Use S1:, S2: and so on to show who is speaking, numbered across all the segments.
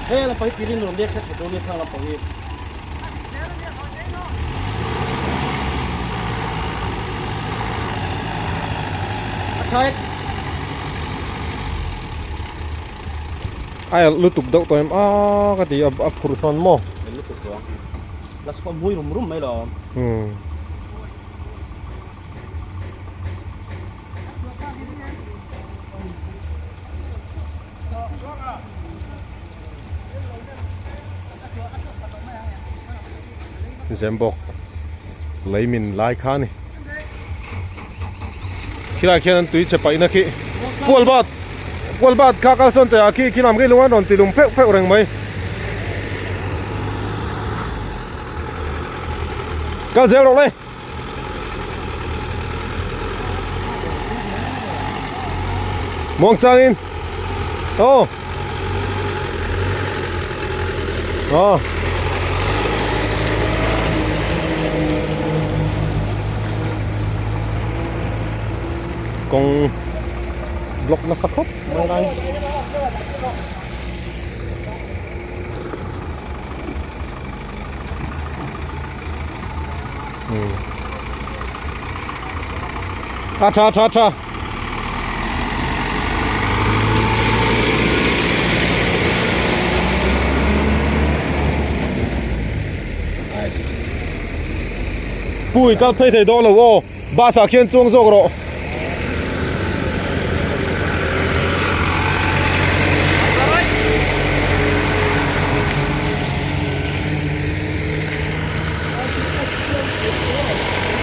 S1: He lampang hi pirin nuam lek se tha dawn nia thlang lampang hi. A tha e.
S2: Ai lutuk deuh tawh em a ka ti a phurh sawn maw.
S1: Lutuk tawh ang. La chhuah mui rum rum mai lo.
S2: Hmm. Zembawk lei min lai kha a ni khilai khian an tui che paihna khi kual bat kual bat kha kalsawn teh ah khi khi lam khi lung an rawn ti lum pheuh pheuh reng mai kal zel rawh le. Muang changin aw aw kawng block nasa khawp mai lai A tha tha tha. Pui kal phei thei dawn lo aw bus ah khian chuang zawk rawh.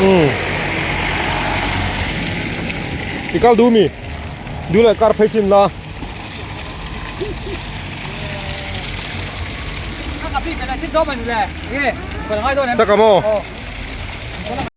S2: Um i kal duh mi duh leh kar phei chin la Saka maw?